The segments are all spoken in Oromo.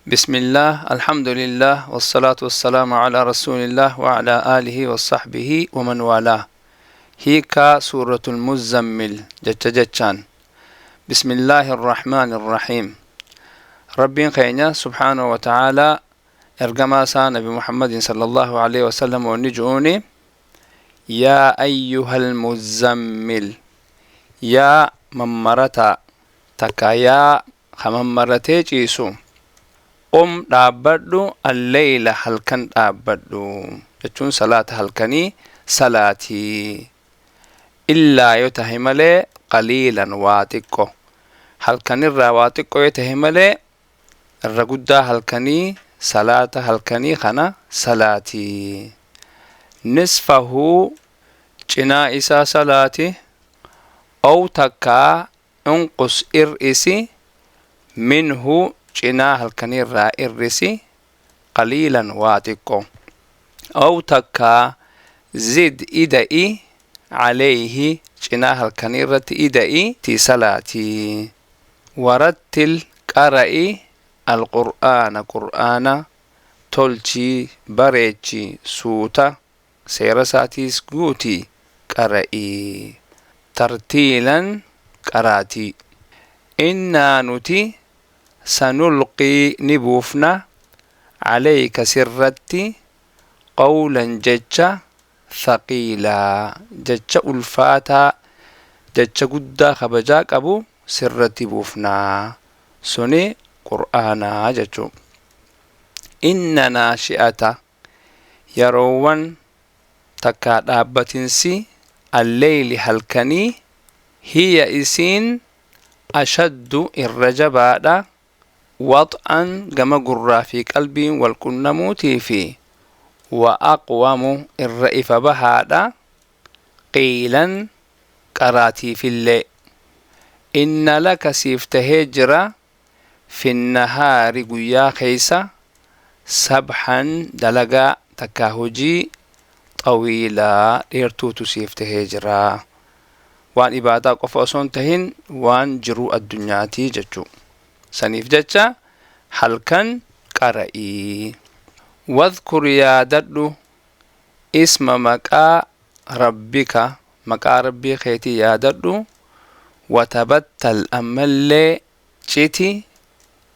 بسم الله، الحمد لله، والصلاة والسلام على رسول الله وعلى آله وصحبه ومن والاه. هيكا سورة المزمل جتش جتشان. بسم الله الرحمن الرحيم. ربين خينيا سبحانه وتعالى إرجما نبي محمد صلى الله عليه وسلم ونجوني: يا أيها المزمل، يا ممرتا تكا يا خممرتي جيسو، قم dhaabbadhu، الليل halkan dhaabbadhu jechuun salaata halkanii salaatii، إلا yoo tahe malee، قليلا waa xiqqo, halkanirraa waa xiqqo yoo tahe malee, irra guddaa halkanii salaata halkanii kana salaatii. نصفه cinaa isaa salaati، أو takkaa انقص ir'isi، منه cinaa halkanirraa irrisi، قليلا waa xiqqo، أو takkaa زد ida'i، عليه cinaa halkanirratti ida'i ti salaatii. ورتل qara'i، القرآن qur'aana tolchii bareechi, suuta seera isaatiis guutii qara'i, ترتيلا qaraatii. إنا nuti سنلقي ni buufna، عليك sirratti، قولا jecha، ثقيلا jecha ulfaataa, jecha guddaa kabajaa qabu sirratti buufnaa, suni qur'aanaa jechuu. إن ناشئة yeroowwan takkaa dhaabbatinsi، الليل halkanii، هي isiin، أشد irra jabaadha، وطئا gama gurraa fi qalbiin wal qunnamuutii fi، وأقوم irra ifa bahaadha، قيلا qaraatiifillee. إن لك siif tahee jira، في النهار guyyaa keeysa، سبحا dalagaa takkaa hojii، طويلا dheertuutu siif tahee jira. Waan ibaadaa qofa osoo hin tahin, waan jiruu addunyaatii jechuu. Saniif jecha halkan qara'ii. واذكر yaadadhu، اسم maqaa، ربك maqaa rabbii keetii yaadadhu، وتبتل ammallee citi،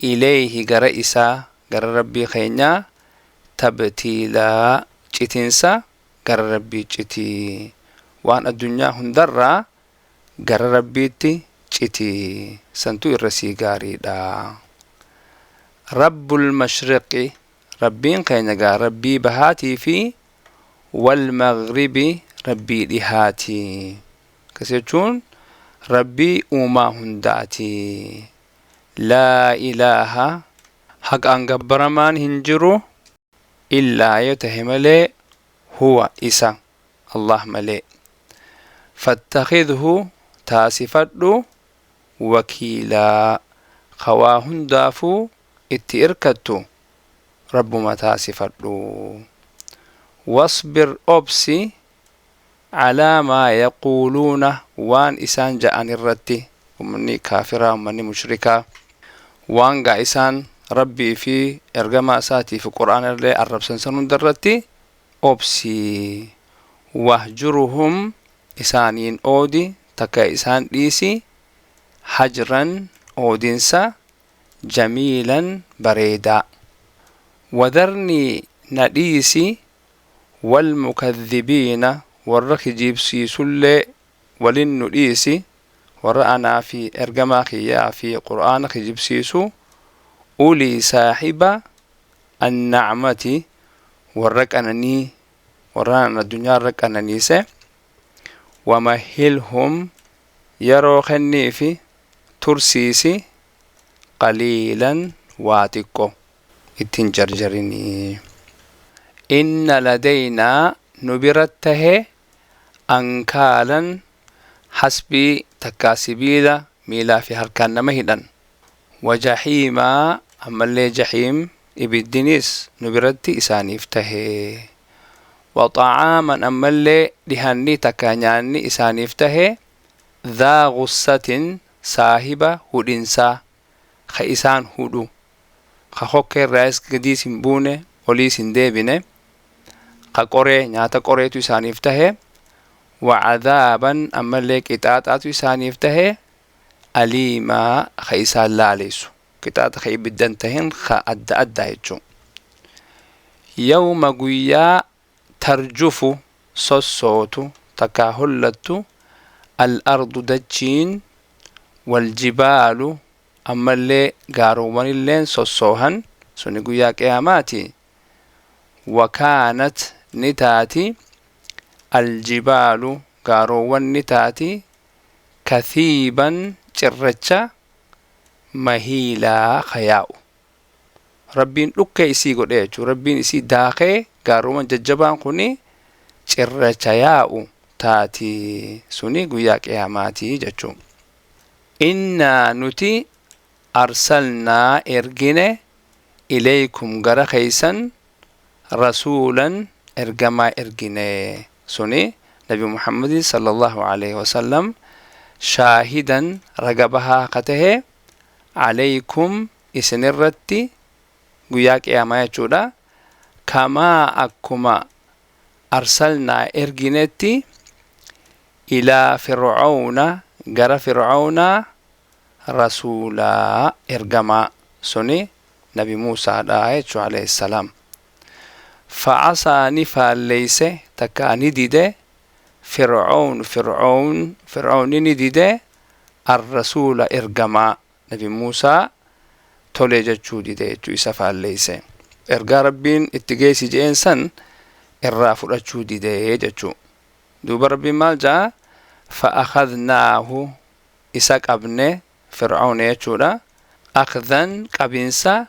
إليه gara isaa, gara rabbii keenyaa، تبتيلا citinsa gara rabbii citii. Waan addunyaa hundarraa gara rabbiitti citii, santu irra sii gaariidha. رب المشرق rabbiin keenya gaa rabbii bahaatii fi، والمغرب rabbii dhihaatii. Akkas jechuun rabbii uumaa hundaati. لا إله haqaan gabbaramaan hin jiru، إلا yoo tahe malee، هو isa Allah malee. فاتخذه taasifadhu، وكيلا kawaa hundaafuu itti irkattu rabbuma taasifadhu. واصبر obsi، على ما يقولون waan isaan ja'an irratti. Ummanni kaafiraa, ummanni mushrikaa, waan gaa isaan rabbii fi ergamaa isaatii fi qur'aana illee arrabsan san hunda irratti obsi. واهجرهم isaaniin oodi takka isaan dhiisi، هجرا oodinsa، جميلا bareedaa. وذرني na dhiisi، والمكذبين warra kijiibsiisullee walin nu dhiisi, warra anaa fi ergamaa kiyyaa fi qur'aana kijibsiisu، أولي saahiba، النعمة warra qananii, warra addunyaa irra qananiise. ومهلهم yeroo kenniifi tursiisi، قليلا waa xiqqo ittiin jarjarinii. إن لدينا nu biratti tahe، أنكالا hasbii takkaa sibiila miilaa fi harkaan nama hidhan، وجحيما ammallee jaxiim ibiddinis nu biratti isaaniif tahe. وطعاما ammallee dhihanni takkaa nyaanni isaaniif tahe، ذا غصة saahiba hudhinsaa, ka isaan hudhu, Ka hokkee irraayis gadiis hin buune, oliis hin deebine. Ka qoree nyaata qoreetu isaaniif tahe. Wacadaaban, ammallee qixaaxaatu isaaniif tahe, aliimaa, ka isaan laalessu, qixaaxa ka ibiddan tahin ka adda addaa jechuu. Yawma, guyyaa, tarjufu, sossootu takkaa hollattu, al-ardu, dachiin, waljibaalu, ammallee gaaroowwanilleen sossoohan. Suni guyyaa qiyaamaati. Wakaanat, ni taati, aljibaalu, gaaroowwan ni taati, kathiiban, cirracha, mahiilaa, kayaa'u. Rabbiin dhukkee isii godhe jechuu. Rabbiin isii daakee gaaroowwan jajjabaan kuni cirracha yaa'u taati. Suni guyyaa qiyaamaatii jechuu. Innaa, nuti, arsalnaa, ergine, ilaykum, gara keeysan, rasuulan, ergamaa ergine. Suni Nabi Muhammadin sallallahu alaihi wasallam. Shaahidan, raga bahaa ka tahe, alaykum, isinirratti, guyyaa qiyaamaa jechuudha. Kamaa, akkuma, arsalnaa, erginetti, ilaa fir'auna, gara fir'aunaa, rasuulaa, ergamaa. Suni Nabi Muusaadha jechuu, alayhi salaam. Facasaa, ni faalleeyse takkaa ni dide, fir'aun, fir'aun, fir'auni ni dide, arrasuula, ergamaa Nabi Muusaa tole jechuu dide jechuu. Isa faalleeyse. Ergaa Rabbiin itti geessi je'een san irraa fudhachuu dide jechuu. Duuba Rabbiin maal ja'a? Fa'akadnaahu, isa qabne, fir'auna jechuudha, akdan, qabinsa,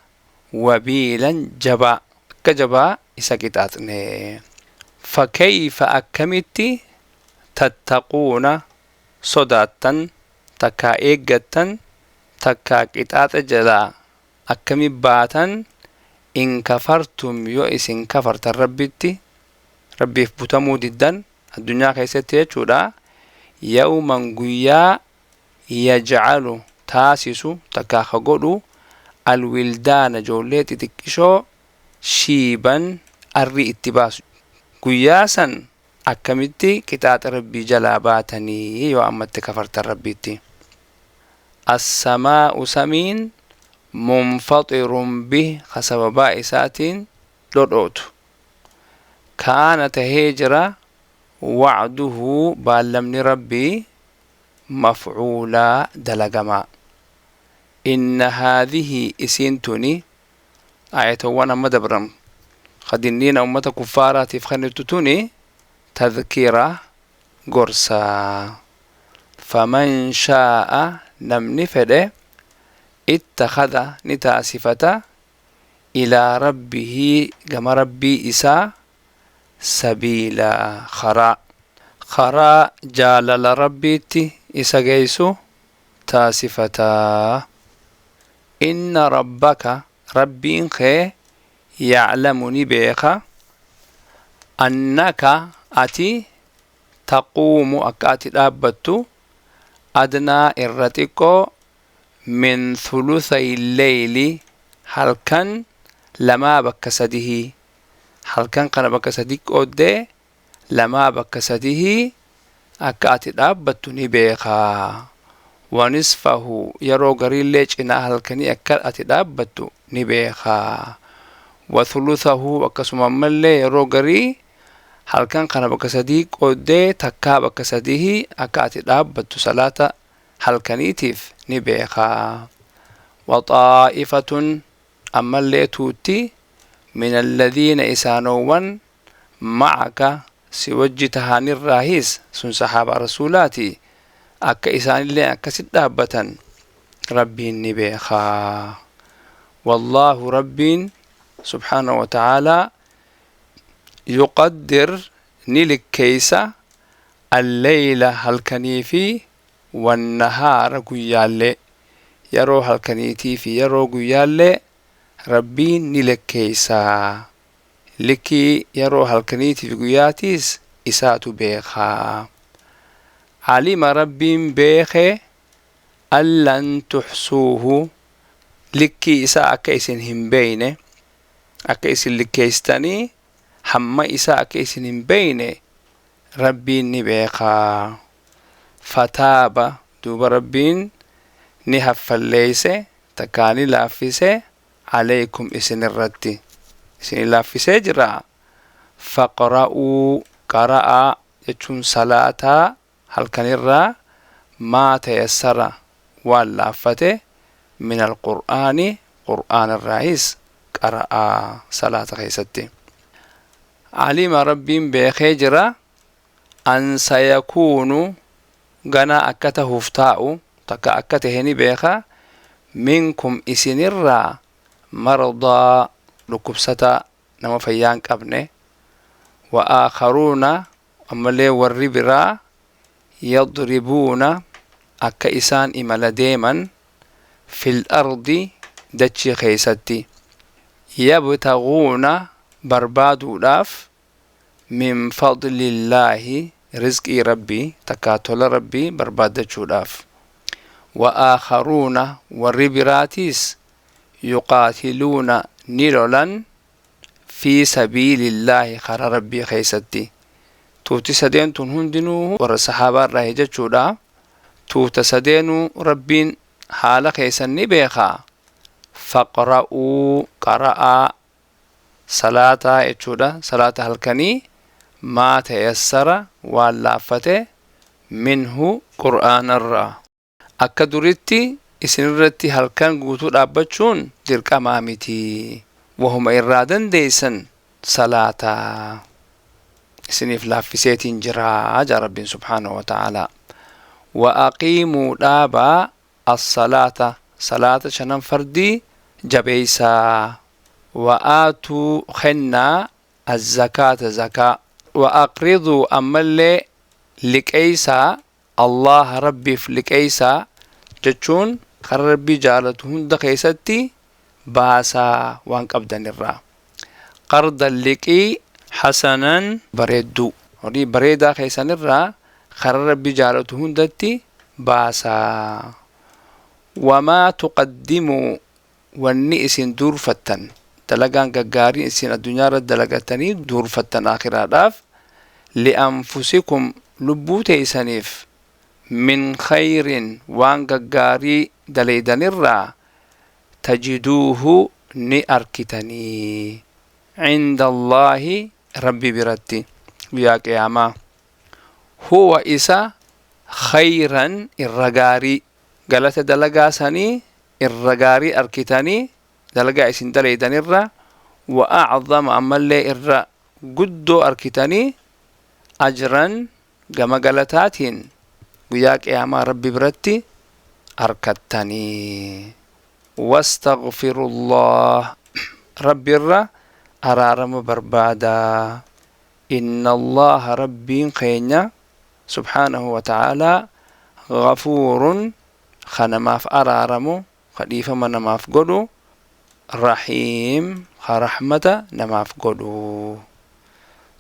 wabiilan, jabaa, akka jabaa isa qixaaxne. Fakayfa, akkamitti, tattaquuna, sodaattan takkaa eeggattan takkaa qixaaxa jalaa akkami baatan, in kafartum, yoo isin kafartan, Rabbitti, Rabbiif butamuu diddan addunyaa keessatti jechuudha, yawman, guyyaa, yajcalu, taasisu takkaa ka godhu, alwildaana, ijoollee xixiqqishoo, shiiban, arri itti baasu. Guyyaa san akkamitti qixaaxa Rabbii jalaa baatanii yoo ammatti kafartan Rabbiitti? Assamaa'u, samiin, munfaxirun bih, ka sababaa isaatiin dhodhootu. Kaana, tahee jira, wacduhu, baallamni Rabbii, mafcuulaa, dalagamaa. Inna haadhihi, isiin tuni, ayatowwan amma dabran kadinniina ummata kuffaaraatiif kennittu tuni, tadhkira, gorsaa. Faman shaa'a, namni fedhe, ittakhadha, ni taasifata, ilaa rabbihii, gama Rabbii isaa, sabiila, karaa, karaa jaalala Rabbiitti isa geessu taasifataa. Inna rabbaka, Rabbiin kee, yaclamu, ni beeka, annaka, ati, taquumu, akka ati dhaabbattu, adnaa, irra xiqqoo, min thuluthay leyli, halkan lamaa bakka sadihii. Halkan kana bakka sadi qooddee lamaa bakka sadihii akka ati dhaabbattu ni beekaa. Wanisfahu, yeroo gariillee cinaa halkanii akka ati dhaabbattu ni beekaa. Wathuluthahu, akkasuma ammallee yeroo garii halkan kana bakka sadii qooddee takkaa bakka sadihii akka ati dhaabbattu salaata halkaniitiif ni beekaa. Waxaa'ifatun, ammallee tuutti, min alladhiina, isaanowwan, macaka, si wajji tahanirraahis, sun sahaabaa Rasuulaati, akka isaanillee akkasit dhaabbatan Rabbiin ni beekaa. Wallaahu, Rabbiin subhaanahu wa ta'aalaa, yuqaddir, ni likkeeysa, alleyla, halkanii, fi wannahaara, guyyaallee. Yeroo halkaniitii fi yeroo guyyaallee Rabbiin ni lekkeeysaa. Likii yeroo halkaniitii fi guyyaatiis isaatu beekaa. Calima, Rabbiin beeke, allan tuxsuuhu. Likkii isaa akka isin hin beeyne, akka isin likkeeysitanii hamma isaa akka isin hin beeyne Rabbiin ni beekaa. Fataaba, duuba Rabbiin ni haffalleeyse, takkaa ni laaffise, aleykum isinirratti isinii laaffisee jira. Faqra'uu, qara'aa jechuun salaataa halkanirraa, maa tayassara waan laaffate, min alqur'aani qur'aanarraahis qara'aa salaata keessatti. Alima, Rabbiin beekee jira, an sayakuunu ganaa akka tahuuf taa'u, takka akka tahe ni beeka, minkum isinirraa, mardaa dhukkubsataa, nama fayyaa hin qabne, wa aakharuuna ammallee warri biraa, yadribuuna akka isaan imala deeman, fil ardi dachii keeysatti, yabtaghuuna barbaaduudhaaf, min fadlillaahi rizqii Rabbii takkaa tola Rabbii barbaaddachuudhaaf, wa aakharuuna warri biraatiis, yuqaatiluuna ni lolan, fi sabiilillaahi karaa Rabbii keeysatti. Tuuti sadeen tun hundinuu warra sahaabaa irraahi jechuudha. Tuuta sadeenuu Rabbiin haala keeysan ni beekaa. Faqra'uu, qara'aa, salaataa jechuudha, salaata halkanii, maa tayassara waan laaffate, minhu qur'aanarraa. Akka duritti isinirratti halkan guutuu dhaabbachuun dirqamaa miti. Wahuma irraa dandeeysan salaataa, isiniif laaffiseetiin jiraa jaa Rabbiin subhaanahu wa ta'aalaa. Wa aqiimuu dhaabaa, assalaata salaata shanan fardii jabeeysaa, wa aatuu kennaa, azzakaata zakaa, wa aqriduu ammallee liqeeysaa, Allaaha Rabbiif liqeeysaa jechuun kara Rabbii jaalatu hunda keessatti baasaa waan qabdanirraa, qardan liqii, hasanan bareedduu, horii bareedaa keessanirraa kara Rabbi jaalatu hundatti baasaa. Wamaa tuqaddimuu wanni isin duurfattan, dalagaan gaggaariin isin addunyaa irratti dalagatanii duurfattan aakhiraadhaaf, li'anfusikum lubbuu teeysaniif, min khayrin waan gaggaarii dalaydanirraa, tajiduuhu ni arkitanii, cinda Allaahi Rabbi biratti guyyaa qiyaamaa, huwa isa, khayran irra gaarii, galata dalagaa sanii irra gaarii arkitanii dalagaa isin dalaydanirra, wa a'zama ammallee irra guddoo arkitanii, ajran gama galataatiin guyyaa qiyaamaa Rabbi biratti arkattanii. Wastaghfirullaah Rabbi irra araarama barbaadaa. Inna Allaaha Rabbiin keenya subhaanahu wa ta'aalaa, ghafuurun ka namaaf araaramu, ka dhiifama namaaf godhu, rahiim ka rahmata namaaf godhu.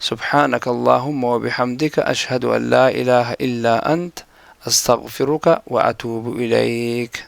Subhaanaka Allaahumma wa bihamdika ashhadu an laa ilaaha illaa ant astaghfiruka wa atuubu ilayk.